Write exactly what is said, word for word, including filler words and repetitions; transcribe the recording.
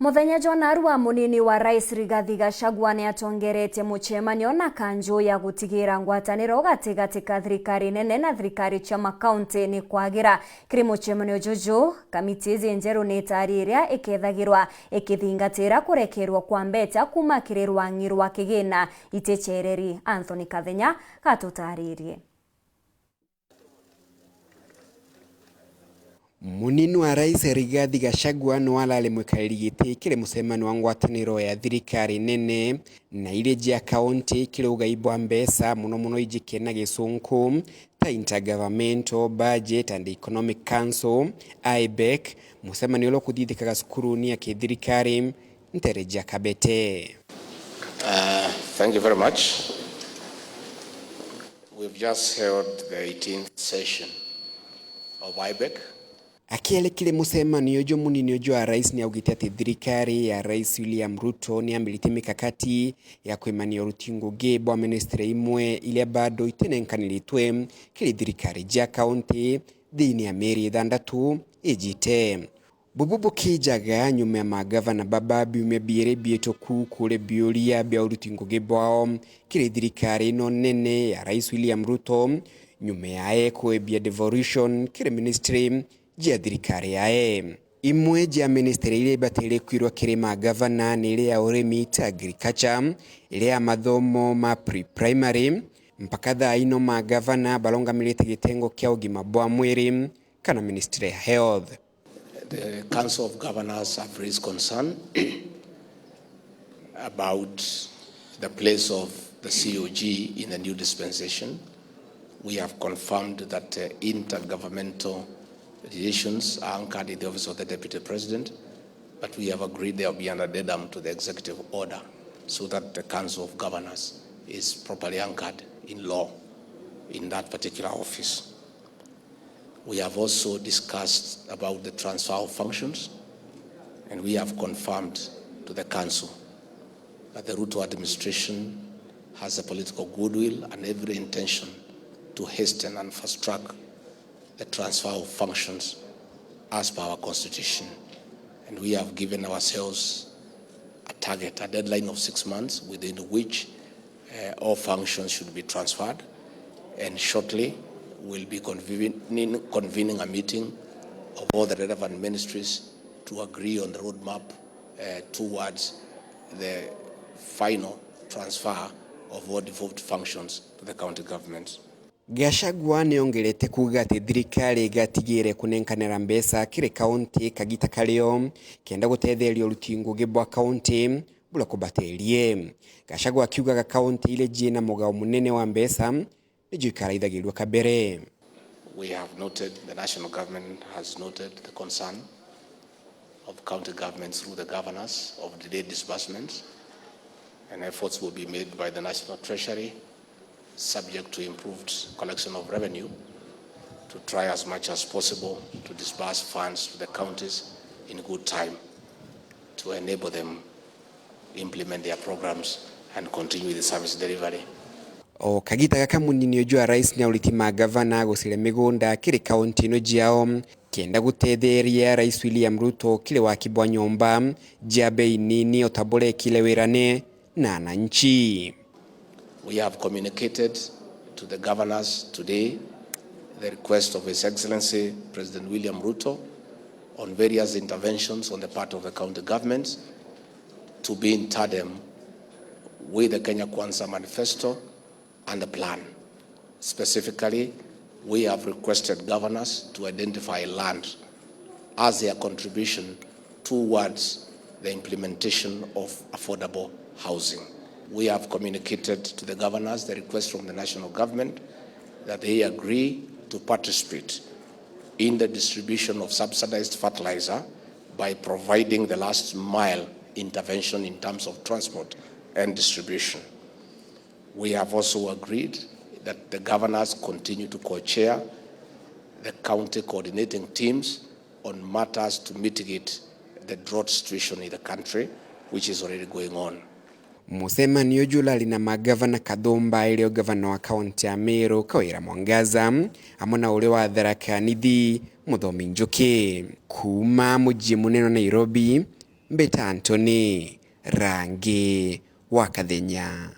Muthenya jwa narua, munini wa Rais Rigathi Gachagua ni atongeretie mucemanio na kanju ya gutigira ngwataniro gatigati ka thirikari nene na thirikari cia makaunti ni kwagira. Kiri mucemanio juju, kamiti iji njeru ni itari iria ikethagirwa ikithingatira kurekerwa kwa mbeca kuuma kiri rwang'i rwa kigina iticereri. Anthony Kathenya gatutaririe. Munini wa Rais Rigathi Gachagua niwe arari mwikariri giti kiri mucemanio wa ngwataniro ya thirikari nene na iria cia kaunti kiri ugai bwa mbeca, mono mono iji kiri na gisunku ta Intergovernmental Budget and Economic Council, IBEC, mucemanio uria ukuthithikaga cukuruni ya kithirikari ntere cia Kabete. Uh, thank you very much. We've just held the eighteenth session of IBEC. Akiaria kiri mucemanio uju, munini uju wa rais ni augite ati thirikari ya Rais William Ruto ni yambiritie mikakati ya kwimania uruti ngugi bwa ministry imwe iria bado itinenkaniritwe kiri thirikari cia kaunti thiini ya mieri ithandatu ijite. Bubu bukijaga nyuma ya magavana baba biumia biiri biituku kuria biuria bia uruti ngugi bwao kiri thirikari ino nene ya Rais William Ruto, nyuma yae kwebia devolution kiri ministry jia thirikari yae. Imwe jia ministry iria ibatire kwirwa kiri magavana ni iria ya urimi ta agriculture, iria ya mathomo ma pre-primary. Mpaka thaa ino magavana barungamirite gitengo kia ugima bwa mwiri kana ministry ya health. The Council of Governors have raised concern about the place of the C O G in the new dispensation. We have confirmed that, uh, intergovernmental relations are anchored in the office of the Deputy President, but we have agreed there will be an addendum to the executive order so that the Council of Governors is properly anchored in law in that particular office. We have also discussed about the transfer of functions, and we have confirmed to the council that the Ruto administration has a political goodwill and every intention to hasten and fast track the transfer of functions as per our constitution. And we have given ourselves a target, a deadline of six months within which uh, all functions should be transferred, and shortly we'll be convening, convening a meeting of all the relevant ministries to agree on the roadmap, uh, towards the final transfer of all devolved functions to the county governments. Gachagua niongerete kuuga ati thirikari igatigire kunenkanira mbeca kiri kaunti kagita kario kenda gutetheria uruti ngugi bwa kaunti buria kubaterie. Gachagua akiugaga kaunti iria ciina mugao munene wa mbeca nicio ikaraithagirua kabere. We have noted, the national government has noted the concern of county governments through the governors of delayed disbursements, and efforts will be made by the National Treasury, subject to improved collection of revenue, to try as much as possible to disburse funds to the counties in good time to enable them implement their programs and continue with the service delivery. O kagita gaka munini uju wa rais ni auriti magavana guciria migunda kiri kaunti ino ciao kenda gutetheria Rais William Ruto kiri waki bwa nyomba cia bei nini o ta buria ekire wirane na ananchi. We have communicated to the governors today the request of His Excellency President William Ruto on various interventions on the part of the county governments to be in tandem with the Kenya Kwanza manifesto and the plan. Specifically, we have requested governors to identify land as their contribution towards the implementation of affordable housing. We have communicated to the governors the request from the national government that they agree to participate in the distribution of subsidized fertilizer by providing the last mile intervention in terms of transport and distribution. We have also agreed that the governors continue to co-chair the county coordinating teams on matters to mitigate the drought situation in the country, which is already going on. Mucemanio uju urari na magavana Kathumba, irio gavana wa kaunti ya Meru Kawira Mwangaza, amwe na uria wa Tharaka Nithi Muthomi Njuki. Kuuma mucii munene wa Nairobi, Mbita Anthony Rangi wa Kathenya.